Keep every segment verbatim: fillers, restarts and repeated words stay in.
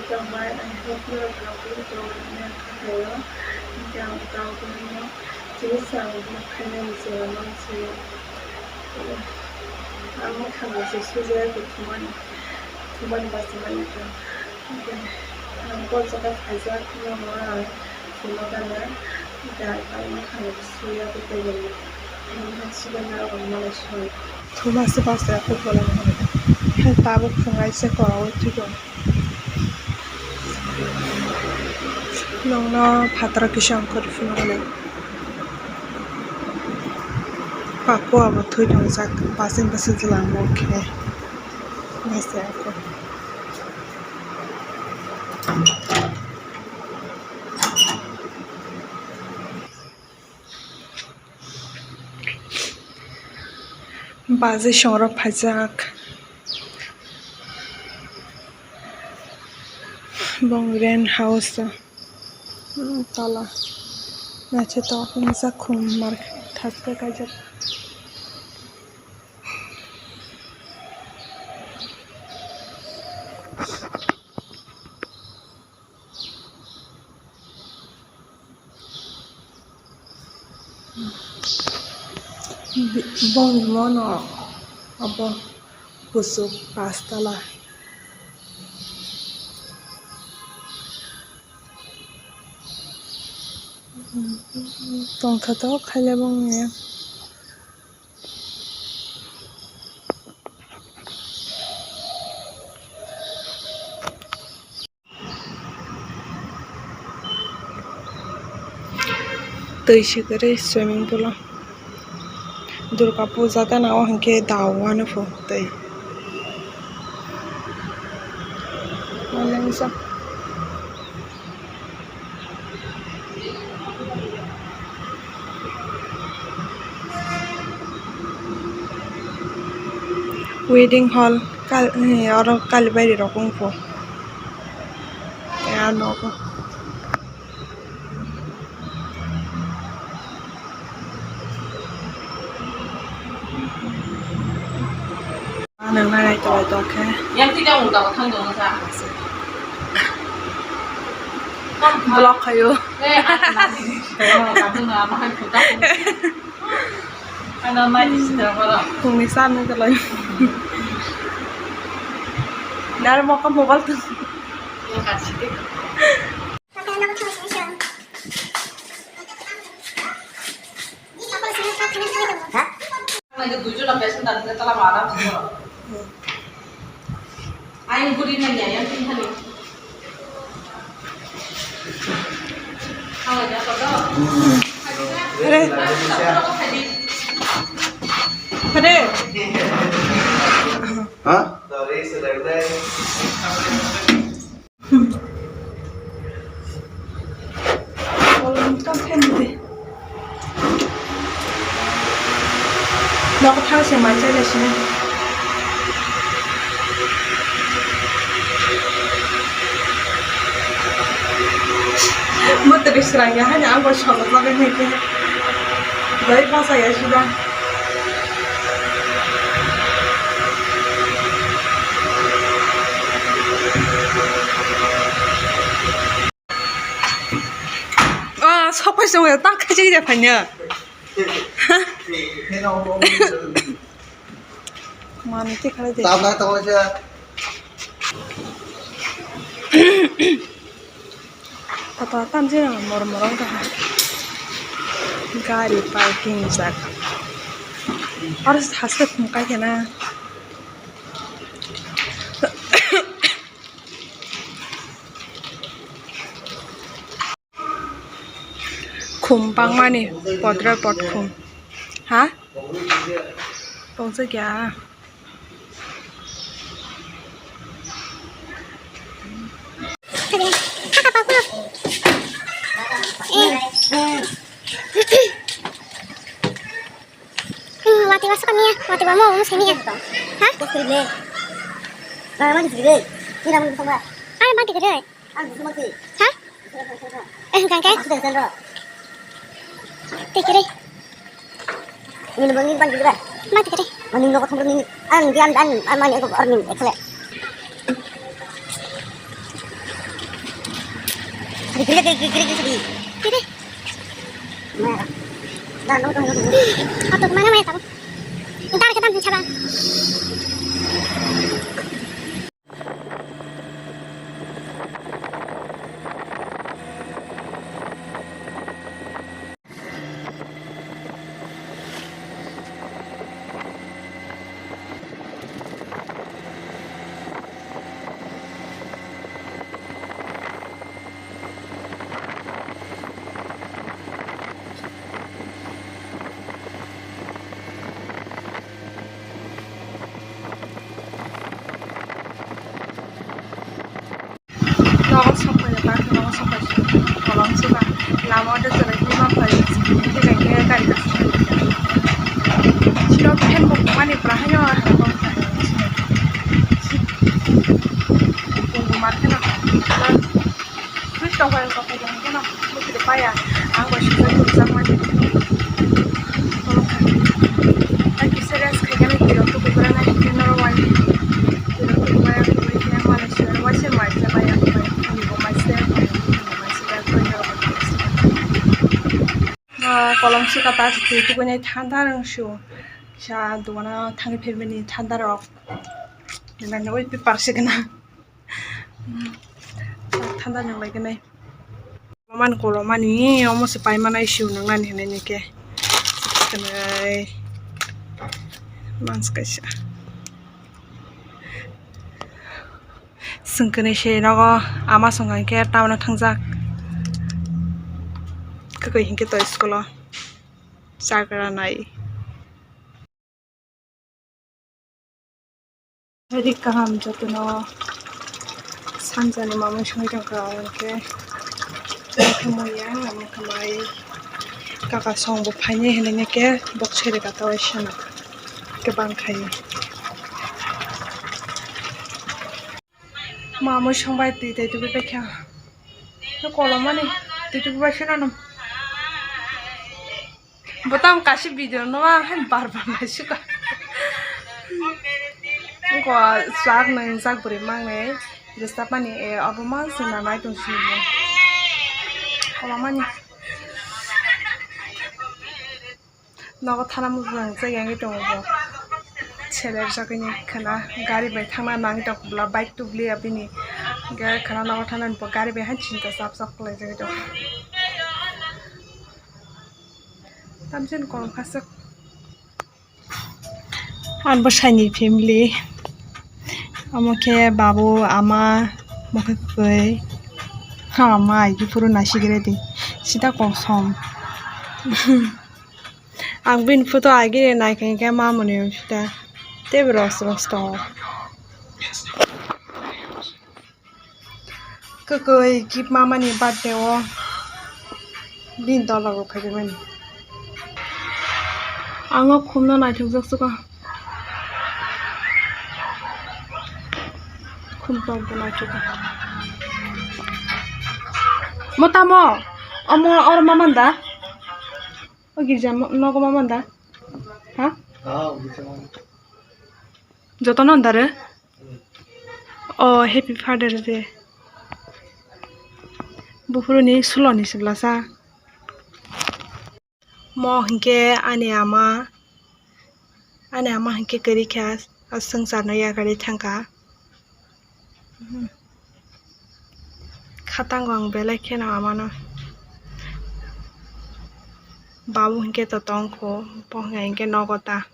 Tongbai, I hope norok kaham khe tongwi manya kha khaio. Hwnkhe ang tang tongmano chini chwng khainani chwla manse. Ang bwkhano se sujagwi thumani, thumani bachimani kha. Hwnkhe ang bol jaga phaijak, nono ang phunukgana. Hwnkhe ang bwkhano sujagwi tongmani. Ang bwkhano sujagwi tongmani. Thuma se bachai khe bolong hai tabuk phungai se kwrwngwi thwio. Nokno phataro kisa ongkhorwi phunuknai. Paku abo thwi tongjak, bachai bwsajwlang bo khe. Bachai ako. Bajai songrok phaijak. Bong rent house o, hmm, tola. Naithotok wngjak khum mar thaska kaijak. Bongni mono obo kuchuk pastala. Tongthotok khaile bongni. Twi swkari swimming pool o Durga puja gana o hinkhe dao wano pho twi. Wedding hall kal-, eh, oro kalibairi rok wngkho. Tei ah nogo. Ano nai nai tongwi tongkhe. Yang tidak mudah batang dong sa. Block khayo. Eh, ah, nani. Kamu kamu nama kan kita. Ano nai di sini apa? Kung ni sana kalau. Nara mau ke mobile tuh. Yang kasih deh. Nang duijon na patient tadi na tala mara. Aing guri na nya yang tin thani. Halo, ya, kodo. Hade. Hade. Hah? Nogo thang se mai chai lai sini. Mwtwrwi srang ya haino ang bai solo bagwi hai khe. Dai bachai ya sida. Ah, sok phai song ya, tak khai jai jai phai nya. Mani te khalai de. Tam na tong le. Pata tam je na mor mor ta. Gari parking jaga. Ar haste khum kai khe na. Khum bangmani, podre pod khum. Ha? Tongsa kya? Hmm, wati ba suka mia, wati ba mo mo sini ya. Ha? Kok sini le? Mana mana sini le? Ini namun sama. Ada mati gede. Ang bisa mati. Ha? Eh, kangke? Aku sudah sendok. Tikiri. Ini bang ini bang gede. Mati gede. Mani noko thumrung ini. Ang diam dan mani aku orni ekle. Kiri. Atok mana maya tabo. Dar ke tam saba. Nogo sokphaio, bus nogo sokphaio, kolom suka. Lama o de chwrai phuru ma phai, thik khe gari kaisa phai. Sino phen bo mani brahaino ahara kok phai. Bo market no. Fridge tong phai, kok phai tong phai no. Bwtwi paya, ang bo sijak rwjak mani. Ai kisa rest khaikhe nai twi rok tubui bwrang nai hwnkhe norok wai. Twi rok tubui bwrang tubui khe mani siyar waisa mai se bai ang bai. Ani bo mai se bai. Ani bo mai se bai. Koi norok bai se bai. Ah, kolom suka ta twi tubui nai thanda rwng su. Kisa dogano thangwi phaimani thanda rok. Nang nang oi paper se gana. Thanda nang lai gana. Kolomani, kolomani, omo se pai manai siu nang nani hinui ni khe. Khwnai mans kaisa. Swng kwnwi se nogo ama swng khe town o thangjak. Kwkwi hinkhe to school o chagra nai. Ri kaham jotono sanjani mamung songwi tongkha, hwnkhe muya, omo khe mai kaka song bo phainai hinui khe bok seri kata waisa no khe bang khai. Mamung songbai twi tei tubui paikha, kolomani twi tubui bai swnam. Bo tamo kaisa video no ang hai bar bar naisukha. Wngkha chwk nwngjak bwrwi mangnwi rwchapmani, eh, abo mang se nanai tong sini. Kolomani. Nogo thana muchung nang chai yang tongo bo. Seler jagani khana gari bai thangna nang tong bla bike tubli abini. Ga khana nogo thana bo gari bai han chinta sap sap khlai jagani tongo. Tamsin kolom khaswk. Ang bwsaini family. Omo khe babu, ama, mokhe kwrwi. Ha, ma, agi phuru naisik ready. Sida kosom. Ang bini photo agi naikha hinkhe mamoni sida. Tei bo ros ros tongo. Kwkwi gift mamani birthday o bini dola rok phaibaimani. Ang o khumno naithokjak suka. Khum tok bo naithok. Mo tamo? Omo oro mamanda? O girja mo-, nogo mamanda? Ha? Jotono andare? Oh, happy Father's Day. Buphuruni suloni siblasa. Mo hinkhe ani ama, ani ama hinkhe kwrwi kha, a swngcharno yakarwi thangkha. Khatango ang belai kheno amano. Babu hinkhe to tongkho, bo hinkhe nogo ta.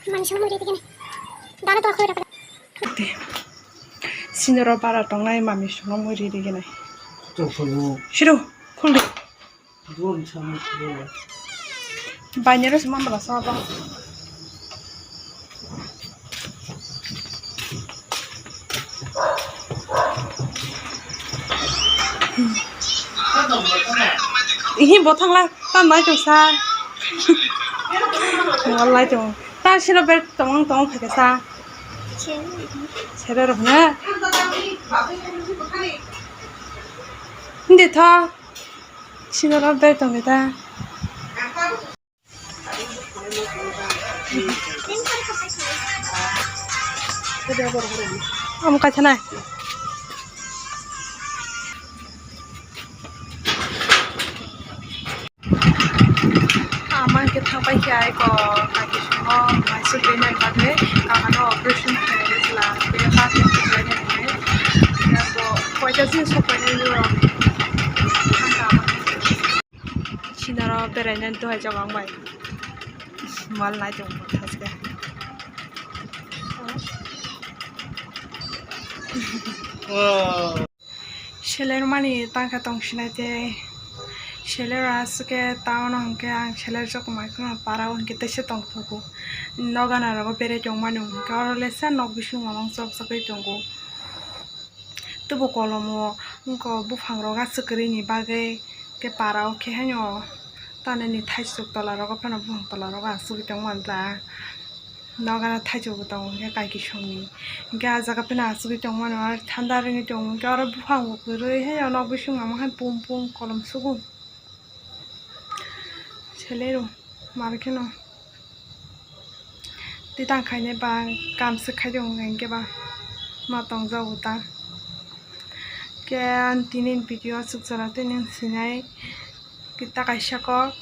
Mami song muri digini. Dana to khoi rapada. Sinoro bara tongnai mami song muri digini. Siro, khuldi. Bainero se mamla sabo. Ihi bothangla tam nai tong sa. Walai tong. Ta sino ber tong tong phai sa. Sero rok na. Hindi tho. Sinoro bai tongwi ta. Omo kaisa nai. Ama khe thangbai khe aiko kaki sungo maisuk bini bagwi kakano operation khlainai chwla. Bini bagwi khlainai hinwi. Abo koita jin sok painai nuro. Sinaro beraina duhai jagao ang bai. Mal nai tong thaske. Selero mani tangkha tong sinai tei selero aswk khe town o hwnkhe ang selero jok mai kheno para o hwnkhe teisa tong thogo. Nogana rogo berai tong mani hwnkhe oro lesa nok bisingo mang chok chok tongo. Tubo kolomo wngkha buphang rok aswk kwrwini bagwi khe para o khe haino tanini thaichuk tola rogo phano buphang tola rogo aswk tong mani da. Nogana thaichuk bo tongo hwnkhe kaiki songni. Hwnkhe ah jaga phano asugwi tongmano, ar thanda rwngwi tongo. Hwnkhe oro buphang bo kwrwi, haiya nok bisingo ama hai pum pum kolom sugo. Selero mar kheno titang khainai ba kam swk khai tongo, hwnkhe ba ma tongjago ta. Hwnkhe ang tini video aswk jora tei nini sinai. Kita kaisa kok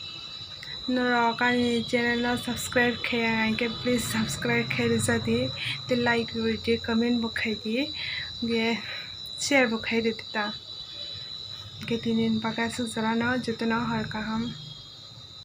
norok ani channel no subscribe khe ya hwnkhe please subscribe khe rijadi tei like ridi comment bo khaidi hwnkhe share bo khaidi ta hwnkhe tini bagwi aswk jorano jotono hor kaham.